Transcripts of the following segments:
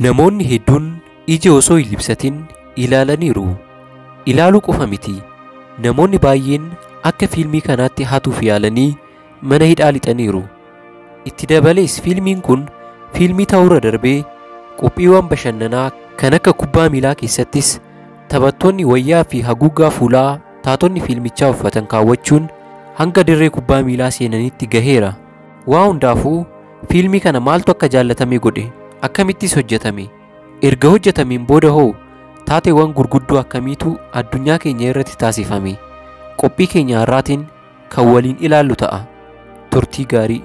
Namoonni hedduun ija osoo hin libsatin ilaalaniiru. Ilaaluu qofa miti. Namoonni baay'een akka fiilmii kanaatti hatuuf yaalanii mana hidhaa lixaniiru. Itti dabalees fiilmiin kun fiilmii ta'uurra darbee qophiiwwan bashannanaa kan akka kubbaa miilaa keessattis taphattoonni wayyaa fi haguuggaa fuulaa taatonni fiilmichaa uffatan kaawwachuun hanga dirree kubbaa miilaa seenanitti gaheera. Waa hundaafuu fiilmii kana maaltu akka jaallatame godhe? Akkamittis hojjetame? Erga hojjetameen booda hoo taateewwan gurguddoo akkamiitu addunyaa keenya irratti taasifame? Qophii keenya har'aatiin kan waliin ilaallu ta'a. Turtii gaarii.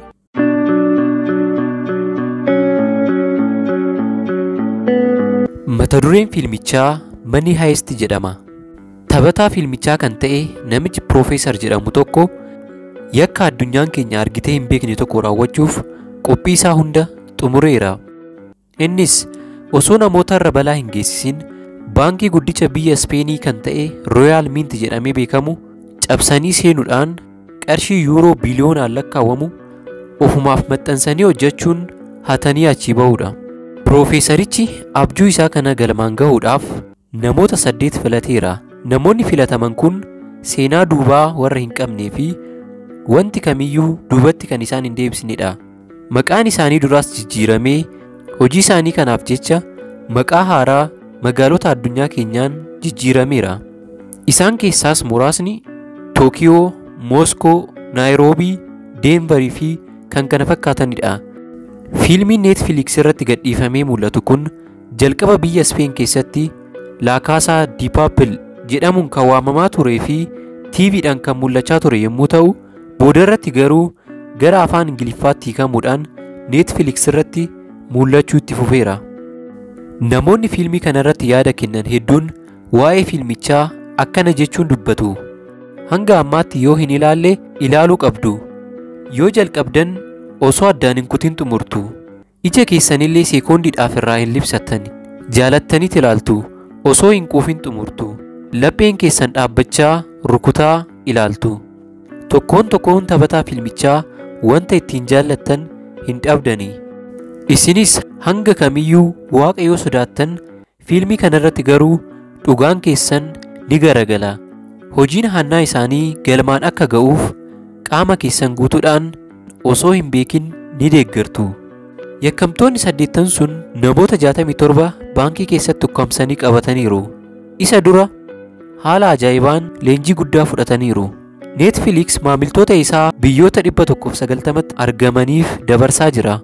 Mata dureen fiilmichaa Money Heist jedhama. Taphataa fiilmichaa kan ta'e namichi Piroofeesar jedhamu tokko yakka addunyaan keenya argitee hin beekne tokko raawwachuuf qophii isaa hunda xumureera. Innis osoo namoota irra balaa hin geessisin baankii guddicha biyya Ispeenii kan ta'e Royal Mint jedhamee beekamu cabsanii seenuudhaan qarshii yuuroo biliyoonaan lakkaawwamu ofumaaf maxxansanii hojjechuun hatanii achii ba'uudha. Piroofeesarichi abjuu isaa kana galmaan gahuudhaaf namoota 8 filateera. Namoonni filataman kun seenaa duubaa warra hin qabnee fi wanti kamiyyuu duubatti kan isaan hin deebisnedha. Maqaan isaanii duraas jijjiiramee hojii isaanii kanaaf jecha maqaa haaraa magaalota addunyaa keenyaan jijjiirameera. Isaan keessaas muraasni Tookiyoo, Mooskoo, Naayiroobii, Deenvarii fi kan kana fakkaatanidha. Fiilmiin Neetfiliks irratti gadhiifamee mul'atu kun jalqaba biyya Ispeen keessatti La Casa de Papel jedhamuun kan waamamaa turee fi TVdhaan kan mul'achaa ture yommuu ta'u, booda irratti garuu gara afaan Ingiliffaatti hiikamuudhaan Neetfiliks irratti mul'achuu itti fufeera. Namoonni fiilmii kanarratti yaada kennan hedduun waa'ee fiilmichaa akkana jechuun dubbatu. Hanga ammaatti yoo hin ilaalle ilaaluu qabdu. Yoo jalqabdan osoo addaan hin kutin xumurtu. Ija keessanillee seekoondiidhaaf irraa hin libsattan. Jaalattaniit ilaaltu. Osoo hin quufin xumurtu. Lapheen keessan dhaabbachaa rukutaa ilaaltu. Tokkoon tokkoon taphataa fiilmichaa wanta ittiin jaallattan hin dhabdani. Isinis hanga kamiyyuu waaqa yoo sodaattan fiilmii kanarratti garuu dhugaan keessan ni garagala. Hojiin hannaa isaanii galmaan akka ga'uuf qaama keessan guutuudhaan osoo hin beekin ni deeggartu. Yakkamtoonni 8 sun namoota 67 baankii keessatti ukkaamsanii qabataniiru. Isa dura haala ajaa'ibaan leenjii guddaa fudhataniiru. Neetfiliks maamiltoota isaa biyyoota 190tti argamaniif dabarsaa jira.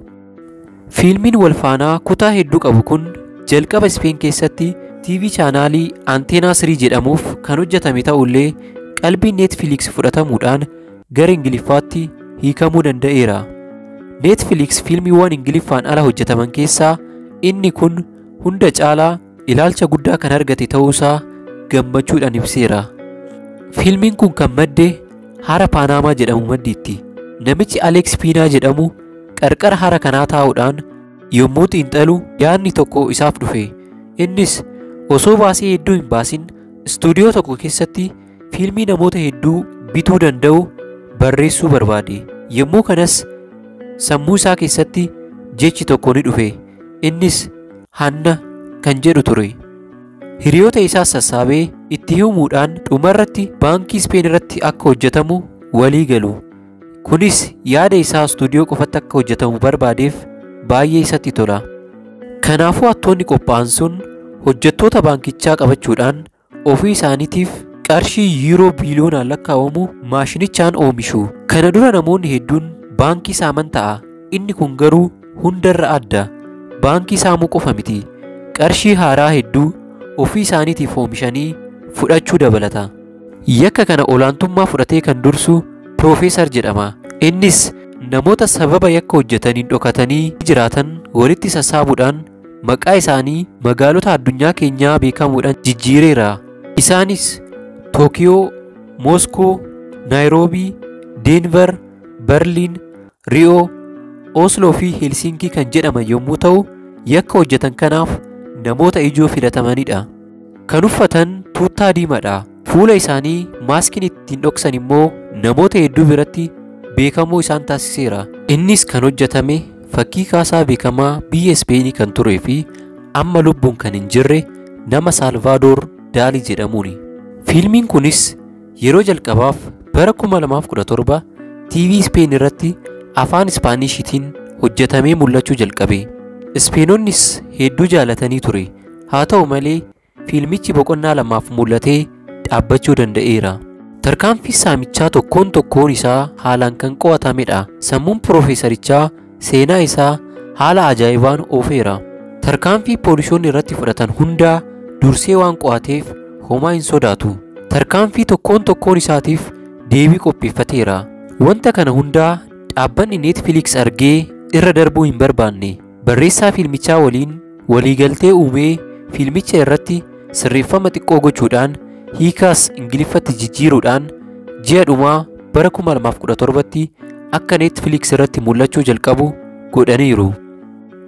Fiilmiin walfaanaa kutaa hedduu qabu kun jalqaba Ispeen keessatti TV chaanaalii Anteenaa 3 jedhamuuf kan hojjetame ta'ullee qalbiin Neetfiliks fudhatamuudhaan gara Ingiliffaatti hiikamuu danda'eera. Neetfiliks fiilmiiwwan Ingiliffaan ala hojjetaman keessaa inni kun hunda caalaa ilaalcha guddaa kan argate ta'uusaa gammachuudhaan ibseera. Fiilmiin kun kan madde hara Paanaamaa jedhamu maddiitti. Namichi Aleeks Piinaa jedhamu qarqara hara kanaa taa'uudhaan yommuu xiinxalu yaadni tokko isaaf dhufe. Innis osoo baasii hedduu hin baasin istuudiyoo tokko keessatti fiilmii namoota hedduu bituu danda'u barreessuu barbaade. Yommuu kanas sammuu isaa keessatti jechi tokko ni dhufe. Innis hanna kan jedhu ture. Hiriyoota isaas sassaabee itti himuudhaan dhumarratti baankii Ispeen irratti akka hojjetamu walii galu. Kunis yaada isaa istuudiyoo qofatti akka hojjetamu barbaadeef baay'ee isatti tola. Kanaafuu hattoonni qophaa'an sun hojjettoota baankichaa qabachuudhaan ofii isaaniitiif qarshii yuuroo biliyoonaan lakkaa'amu maashinichaan oomishu. Kana dura namoonni hedduun baankii saaman ta'a. Inni kun garuu hundarra adda. Baankii saamuu qofa miti. Qarshii haaraa hedduu ofii isaaniitiif oomishanii fudhachuu dabalata. Yakka kana olaantummaa fudhatee kan dursu Piroofeesar jedhama. Innis namoota sababa yakka hojjetaniin dhokatanii jiraatan walitti sassaabuudhaan maqaa isaanii magaalota addunyaa keenyaa beekamuudhaan jijjiireera. Isaanis Tookiyoo, Mooskoo, Naayiroobii, Deenver, Berliin, Ri'oo, Osloo fi Helsinkii kan jedhaman yommuu ta'u, yakka hojjetan kanaaf namoota ijoo filatamanidha. Kan uffatan tuuttaa diimaadha. Fuula isaanii maaskiin ittiin dhoksan immoo namoota hedduu biratti beekamoo isaan taasiseera. Innis kan hojjetame fakkii kaasaa beekamaa biyya Ispeenii kan turee fi amma lubbuun kan hin jirre nama Saalvaadoor Daalii jedhamuuni. Fiilmiin kunis yeroo jalqabaaf bara 2017 TV Speen irratti afaan Ispaanishiitiin hojjetamee mul'achuu jalqabe. Ispeenonnis hedduu jaalatanii ture. Haa ta'u malee fiilmichi boqonnaa lamaaf mul'atee dhaabbachuu danda'eera. Tarkaanfii saamichaa tokkoon tokkoon isaa haalaan kan qo'atamedha. Sammuun piroofeesarichaa seenaa isaa haala ajaa'ibaan oofeera. Tarkaanfii poolisoonni irratti fudhatan hundaa dursee waan qo'ateef homaa hin sodaatu. Tarkaanfii tokkoon tokkoon isaatiif deebii qopheeffateera. Wanta kana hundaa dhaabbanni Netflix argee irra darbuu hin barbaanne. Barreessaa fiilmichaa waliin waliigaltee uumee fiilmicha irratti sirreeffama xiqqoo gochuudhaan hiikaas Ingiliffatti jijjiiruudhaan ji'a dhumaa bara 2017tti akka Netflix irratti mul'achuu jalqabu godhaniiru.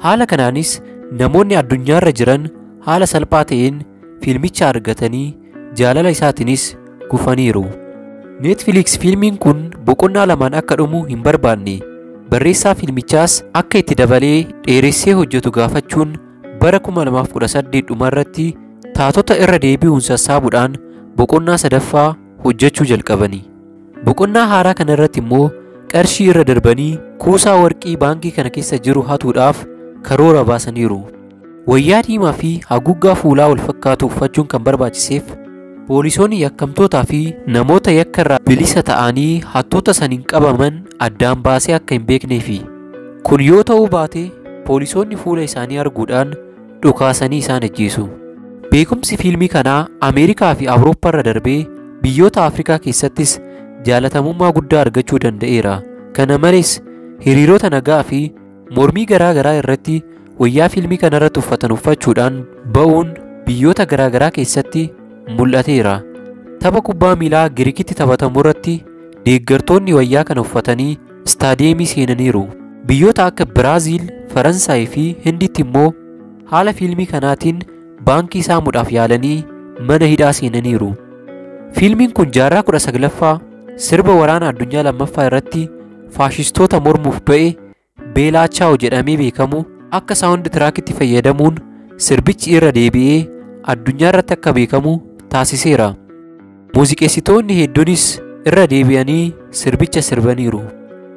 Haala kanaanis namoonni addunyaarra jiran haala salphaa ta'een fiilmicha argatanii jaalala isaatiinis kufaniiru. Netflix fiilmiin kun boqonnaa lamaan akka dhumu hin barbaanne. Barreessaa fiilmichaas akka itti dabalee dheeressee hojjetu gaafachuun bara 2018 dhumarratti taatota irra deebi'uun sassaabuudhaan boqonnaa sadaffaa hojjechuu jalqabani. Boqonnaa haaraa kana irratti immoo qarshii irra darbanii kuusaa warqii baankii kana keessa jiru hatuudhaaf karoora baasaniiru. Wayyaa diimaa fi haguuggaa fuulaa wal fakkaatu uffachuun kan barbaachiseef poolisoonni yakkamtootaa fi namoota yakka irraa bilisa ta'anii hattoota saniin qabaman addaan baasee akka hin beekneefi. Kun yoo ta'uu baate poolisoonni fuula isaanii arguudhaan dhukaasanii isaan ajjeesu. Beekumsi fiilmii kanaa Ameerikaa fi Awurooppaa irra darbee biyyoota Afrikaa keessattis jaalatamummaa guddaa argachuu danda'eera. Kana malees hiriirota nagaa fi mormii garaa garaa irratti wayyaa fiilmii kana irratti uffatan uffachuudhaan ba'uun biyyoota garaa garaa keessatti mul'ateera. Tapha kubbaa miilaa Giriikitti taphatamu irratti deeggartoonni wayyaa kana uffatanii istaadiyeemii seenaniiru. Biyyoota akka Biraaziil, Faransaay fi Hinditti immoo haala fiilmii kanaatiin baankii saamuudhaaf yaalanii mana hidhaa seenaniiru. Fiilmiin kun jaarraa 19ffaa sirba waraana addunyaa lammaffaa irratti faashistoota mormuuf ba'e Beelaa Chaaw jedhamee beekamu akka saawundi tiraakitti fayyadamuun sirbichi irra deebi'ee addunyaa irratti akka beekamu taasiseera. Muuziqeessitoonni hedduunis irra deebi'anii sirbicha sirbaniiru.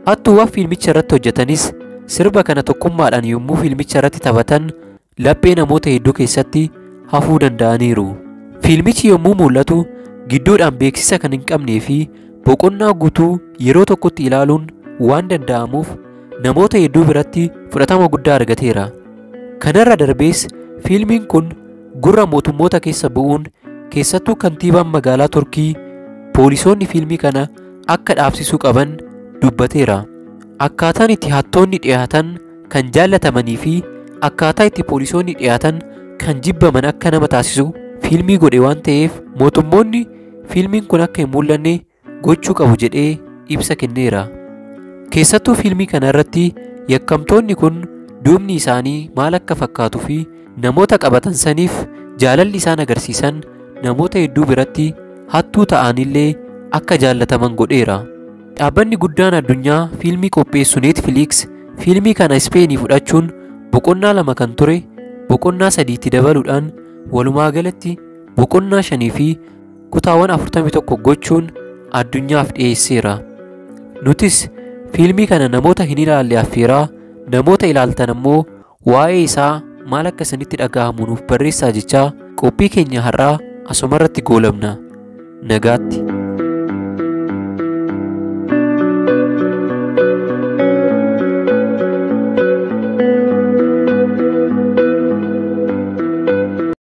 Hattuuwwan fiilmicha irratti hojjetanis sirba kana tokkummaadhaan yommuu fiilmicha irratti taphatan laphee namoota hedduu keessatti hafuu danda'aniiru. Fiilmichi yommuu mul'atu gidduudhaan beeksisa kan hin qabnee fi boqonnaa guutuu yeroo tokkotti ilaaluun waan danda'amuuf namoota hedduu biratti fudhatama guddaa argateera. Kanarra darbees fiilmiin kun gurra mootummoota keessa bu'uun keessattuu kantiibaan magaalaa Turkii poolisoonni fiilmii kana akka dhaabsisuu qaban dubbateera. Akkaataan itti hattoonni dhiyaatan kan jaallatamanii fi akkaataa itti poolisoonni dhiyaatan kan jibbaman akka nama taasisu fiilmii godhe waan ta'eef mootummoonni fiilmiin kun akka hin mul'anne gochuu qabu jedhee ibsa kenneera. Keessattuu fiilmii kana irratti yakkamtoonni kun duubni isaanii maal akka fakkaatuu fi namoota qabatan saniif jaalalli isaan agarsiisan namoota hedduu biratti hattuu ta'anillee akka jaallataman godheera. Dhaabbanni guddaan addunyaa fiilmii qopheessu Netflix fiilmii kana Ispeenii fudhachuun boqonnaa 2 kan ture boqonnaa 3tti dabaluudhaan walumaa galatti boqonnaa 5 fi kutaawwan 41 gochuun addunyaaf dhiyeesseera. Nutis fiilmii kana namoota hin ilaalle affeeraa, namoota ilaaltan ammoo waa'ee isaa maal akka isinitti dhaga'amu nuuf barreessaa jechaa qophii keenya har'aa asumarratti goolabna. Nagaatti.